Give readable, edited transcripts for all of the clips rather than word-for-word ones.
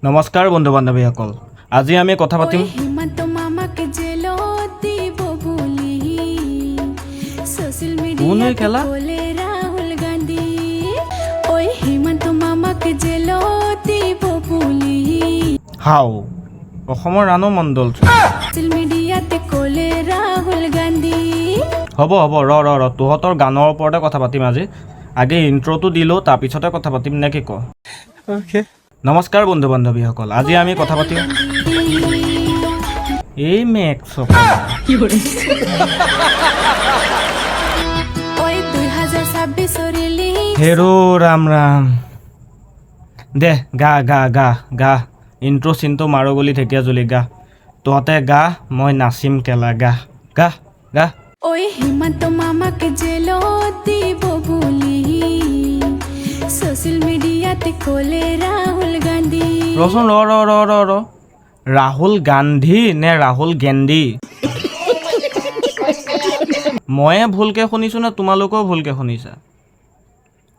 নমস্কাৰ বন্ধু বান্ধৱীসকল, আজি আমি কথা পাতিম ঐ হিমন্ত মামাক জেলত দিব বুলি সোশ্যাল কোন এই মিডিয়াত খেলা? ক'লে ৰাহুল গান্ধী। ঐ হিমন্ত মামাক জেলত দিব বুলি হাও, অসমৰ ৰাণু মণ্ডল। সোশ্যাল মিডিয়াত ক'লে ৰাহুল গান্ধী। হ'ব হ'ব, ৰ ৰ ৰ, তহঁতৰ গানৰ ওপৰতে কথা পাতিম আজি। আগে ইণ্ট্ৰটো দিলোঁ, তাৰপিছতে কথা পাতিম, নে কি ক? নমস্কাৰ বন্ধু বান্ধৱীসকল, আজি আমি কথা পাতিম এই মেক্স। ঐ 2026ৰ ইলেকশ্যন হেৰ' ৰাম ৰাম, দে গা গা গা গা, ইণ্ট্ৰ চিনটো মাৰো গলি ঢেকীয়াজুলি। গা, তহঁতে গা, মই নাচিম কেলা। গা গা গা। ঐ হিমন্ত মামাক জেলত দিব বুলি সোশ্যাল মিডিয়াত ক'লে ৰাহুল গান্ধী। ৰচোন, ৰ ৰ ৰ ৰ ৰ, ৰাহুল গান্ধী নে ৰাহুল গেন্ধী? ময়ে ভুলকে শুনিছোঁ নে তোমালোকেও ভুলকে শুনিছা?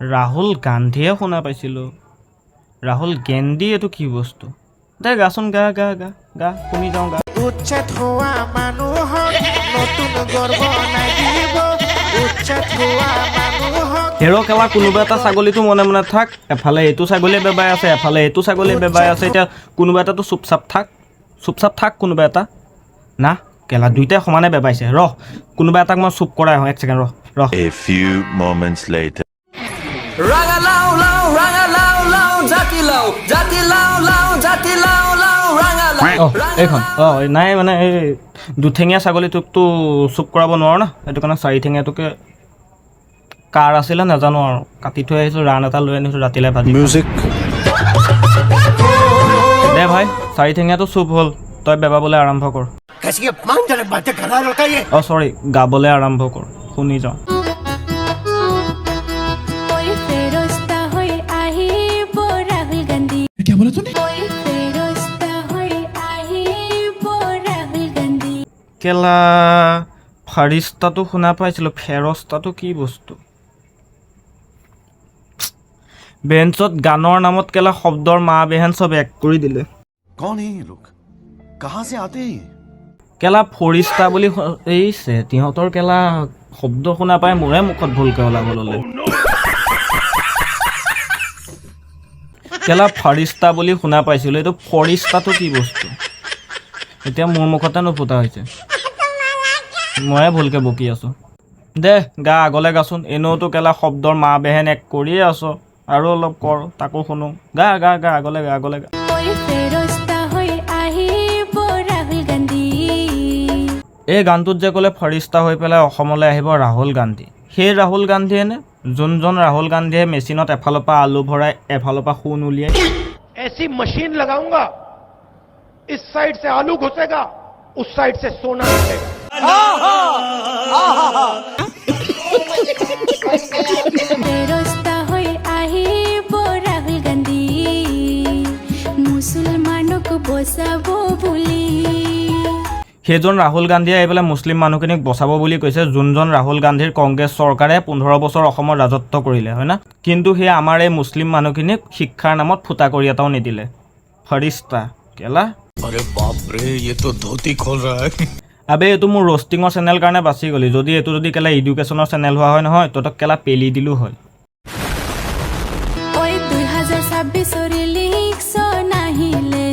ৰাহুল গান্ধীয়ে শুনা পাইছিলোঁ, ৰাহুল গেন্ধী এইটো কি বস্তু? দে গাচোন, গা গা গা গা, শুনি যাওঁ, গা। উচ্ছেদ হোৱা মানুহক নতুন ঘৰ বনাই দিব, উচ্ছেদ হোৱা মানুহক। হেৰ' কেলা, কোনোবা এটা ছাগলীটো মনে মনে থাক। এফালে এইটো ছাগলীয়ে বেবাই আছে, এফালে এইটো ছাগলীয়ে বেবাই আছে। এতিয়া কোনোবা এটাতো চুপচাপ থাক, চুপচাপ থাক কোনোবা এটা। না কেলা, দুইটাই সমানে বেবাইছে। ৰহ, কোনোবা এটাক মই চুপ কৰাই আহোঁ। এক ছেকেণ্ড ৰহ ৰহ। A few moments later. ৰাঙালাও লাও, ৰাঙালাও লাও, জাতিলাও জাতিলাও লাও, জাতিলাও লাও, ৰাঙালাও। অঁ, এইখন। অঁ, নাই মানে এই দুঠেঙীয়া ছাগলীটোকতো চুপ কৰাব নোৱাৰো না, সেইটো কাৰণে চাৰিঠেঙীয়াটোকে কাৰ আছিলে নাজানো আৰু, কাটি থৈ আহিছোঁ। ৰান এটা লৈ আনিছোঁ, ৰাতিলৈ ভাজি খাম। Music. দে ভাই, চাৰিঠেঙীয়াটো চুপ হ'ল, তই বেবাবলৈ আৰম্ভ কৰ। অঁ, চৰি, গাবলৈ আৰম্ভ কৰ, শুনি যাওঁ। ঐ ফেৰস্তা হৈ আহিব ৰাহুল গান্ধী। ঐ ফেৰস্তা হৈ আহিব ৰাহুল গান্ধী। কেলা, ফাৰিস্তাটো শুনা পাইছিলোঁ, ফেৰস্তাটো কি বস্তু? বেঞ্চত গানৰ নামত কেলা শব্দৰ মা বেহেন চব এক কৰি দিলে। कौन है ये लोग? कहां से आते हैं ये? কেলা ফৰিস্তা বুলি এইছে তিহঁতৰ কেলা শব্দ শুনা পাই মোৰে মুখত ভুলকে ওলাব ল'লে। কেলা ফাৰিস্তা বুলি শুনা পাইছিলোঁ, এইটো ফৰিস্তাটো কি বস্তু? এতিয়া মোৰ মুখতে নুফুটা হৈছে, ময়ে ভুলকে বকি আছোঁ। দে গা, আগলে গাচোন। এনেওতো কেলা শব্দৰ মা বেহেন এক কৰিয়ে আছ, আৰু অলপ কৰ, তাকো শুনো। গা গা গা, আগলে গা, আগলে গা। ঐ ফেৰস্তা হৈ আহিব ৰাহুল গান্ধী। এই গানটোত যে ক'লে ফৰিস্তা হৈ পেলাই অসমলৈ আহিব ৰাহুল গান্ধী, সেই ৰাহুল গান্ধীয়ে নে যোনজন ৰাহুল গান্ধীয়ে মেচিনত এফালৰ পৰা আলু ভৰাই এফালৰ পৰা সোণ উলিয়াই? ऐसी मशीन लगाऊंगा, इस साइड से आलू घुसेगा, उस साइड से सोना निकलेगा। ফেৰস্তা হৈ আহিব ৰাহুল গান্ধী মুছলমানক বচাব বুলি। সেইজন ৰাহুল গান্ধীয়ে আহি পেলাই মুছলিম মানুহখিনিক বচাব বুলি কৈছে, যোনজন ৰাহুল গান্ধীৰ কংগ্ৰেছ চৰকাৰে 15 বছৰ অসমত ৰাজত্ব কৰিলে, হয় না? কিন্তু সেই আমাৰ এই মুছলিম মানুহখিনিক শিক্ষাৰ নামত ফুটা কৰি এটাও নিদিলে। ফৰিস্তা কেলা। अरे बाप रे, ये तो धोती खोल रहा है। আবে, এইটো মোৰ ৰ'ষ্টিঙৰ চেনেল কাৰণে বাচি গ'লি। যদি এইটো যদি কেলা এডুকেশ্যনৰ চেনেল হোৱা হয় নহয়, তহঁতক কেলা পেলি দিলোঁ হয়। ঐ 2026ৰ ইলেকশ্যন আহিলে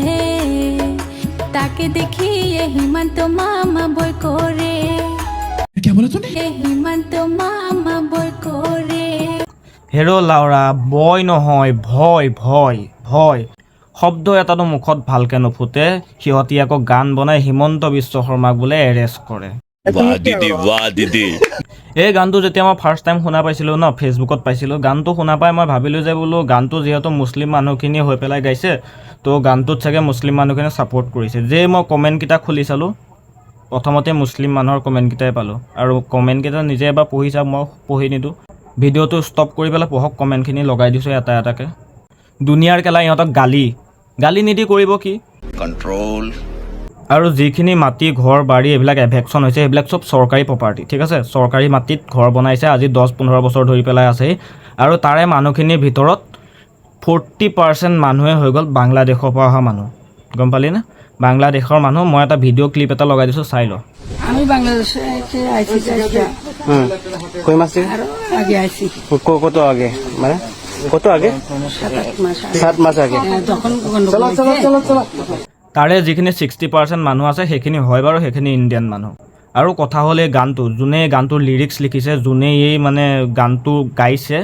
তাকে দেখিয়ে হিমন্ত মামা ভয় কৰে, হিমন্ত মামা ভয় কৰে। হেৰ' লাউৰা, বয় নহয়, ভয় ভয় ভয়। শব্দ এটাতো মুখত ভালকে নুফুটে, সিহঁতি আকৌ গান বনাই হিমন্ত বিশ্ব শৰ্মাক বোলে এৰেষ্ট কৰে। বাহ দিদি, বাহ দিদি। এই গানটো যেতিয়া মই ফাৰ্ষ্ট টাইম শুনা পাইছিলোঁ ন, ফেচবুকত পাইছিলোঁ গানটো। শুনা পাই মই ভাবিলোঁ যে বোলো গানটো যিহেতু মুছলিম মানুহখিনিয়ে হৈ পেলাই গাইছে, তো গানটোত চাগে মুছলিম মানুহখিনিয়ে ছাপৰ্ট কৰিছে। যে মই কমেণ্টকেইটা খুলি চালোঁ, প্ৰথমতে মুছলিম মানুহৰ কমেণ্টকেইটাই পালোঁ। আৰু কমেণ্টকেইটা নিজে এবাৰ পঢ়ি চাওক, মই পঢ়ি নিদিওঁ। ভিডিঅ'টো ষ্টপ কৰি পেলাই পঢ়ক, কমেণ্টখিনি লগাই দিছোঁ এটা এটাকৈ। দুনিয়াৰ কেলা ইহঁতক গালি গালি নিদি কৰিব কি? কণ্ট্ৰল। আৰু যিখিনি মাটি, ঘৰ বাৰী এইবিলাক এভেকশ্যন হৈছে, সেইবিলাক চব চৰকাৰী প্ৰপাৰ্টি, ঠিক আছে? চৰকাৰী মাটিত ঘৰ বনাইছে, আজি 10-15 বছৰ ধৰি পেলাই আছেহি। আৰু তাৰে মানুহখিনিৰ ভিতৰত 40% মানুহে হৈ গ'ল বাংলাদেশৰ পৰা অহা মানুহ। গম পালি নে? বাংলাদেশৰ মানুহ। মই এটা ভিডিঅ' ক্লিপ এটা লগাই দিছোঁ, চাই ল। আমি বাংলাদেশে আইছি আজকে। কই মাস থেকে? আরো আগে আইছি। কত আগে? মানে কত আগে? 7-8 মাস আগে। 7 মাস আগে। হ্যাঁ, যখন গন্ডগোল হইছে। তাৰে যিখিনি 60% মানুহ আছে, সেইখিনি হয় বাৰু সেইখিনি ইণ্ডিয়ান মানুহ। আৰু কথা হ'ল, এই গানটো যোনে এই গানটোৰ লিৰিক্স লিখিছে, যোনে এই মানে গানটো গাইছে,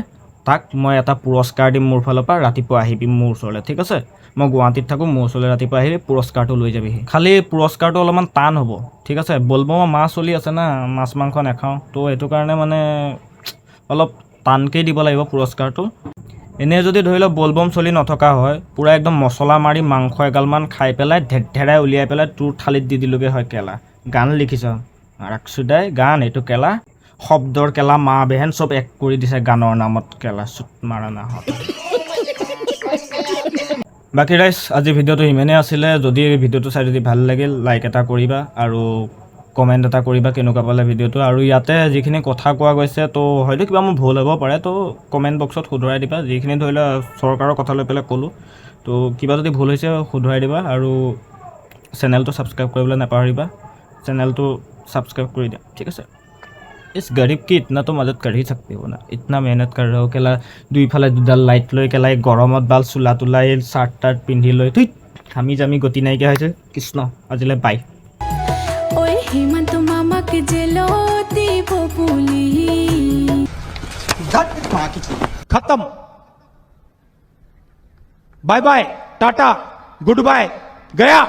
তাক মই এটা পুৰস্কাৰ দিম মোৰ ফালৰ পৰা। ৰাতিপুৱা আহিবি মোৰ ওচৰলৈ, ঠিক আছে? মই গুৱাহাটীত থাকোঁ। মোৰ ওচৰলৈ ৰাতিপুৱা আহিবি, পুৰস্কাৰটো লৈ যাবিহি। খালি পুৰস্কাৰটো অলপমান টান হ'ব, ঠিক আছে? বলবমৰ মাহ চলি আছে না, মাছ মাংস নাখাওঁ। তো সেইটো কাৰণে মানে অলপ টানকেই দিব লাগিব পুৰস্কাৰটো। এনেই যদি ধৰি লওক বলবম চলি নথকা হয়, পূৰা একদম মছলা মাৰি মাংস এগালমান খাই পেলাই ঢেৰ উলিয়াই পেলাই তোৰ থালিত দি দিলোগৈ হয়। কেলা গান লিখিছ ৰাক্সুদাই, গান এইটো কেলা শব্দৰ কেলা মা বেহেন চব এক কৰি দিছে গানৰ নামত, কেলা চুট মাৰা নাহত। বাকী ৰাইজ, আজি ভিডিঅ'টো ইমানেই আছিলে। যদি এই ভিডিঅ'টো চাই যদি ভাল লাগিল, লাইক এটা কৰিবা আৰু কমেণ্ট এটা কৰিবা কেনেকুৱা পালে ভিডিঅ'টো। আৰু ইয়াতে যিখিনি কথা কোৱা গৈছে, তো হয়তো কিবা মোৰ ভুল হ'ব পাৰে, তো কমেণ্ট বক্সত শুধৰাই দিবা। যিখিনি ধৰি লোৱা চৰকাৰৰ কথা লৈ পেলাই ক'লোঁ, তো কিবা যদি ভুল হৈছে শুধৰাই দিবা। আৰু চেনেলটো ছাবস্ক্ৰাইব কৰিবলৈ নাপাহৰিবা। চেনেলটো ছাবস্ক্ৰাইব কৰি দিয়া, ঠিক আছে? इस गरीब की इतना तो मदद कर ही सकते हो ना? इतना मेहनत कर रहे हो কেলা, দুইফালে দুডাল লাইট লৈ কেলা, এই গৰমত বাল চোলা তোলা, এই চাৰ্ট তাৰ্ট পিন্ধি লৈ, ধুইত, ঘামি জামি গতি নাইকিয়া হৈছে। কৃষ্ণ, আজিলৈ বাই। ঐ হিমন্ত মামাক জেলত দিব বুলি। खत्म, bye bye, tata, good bye, गया।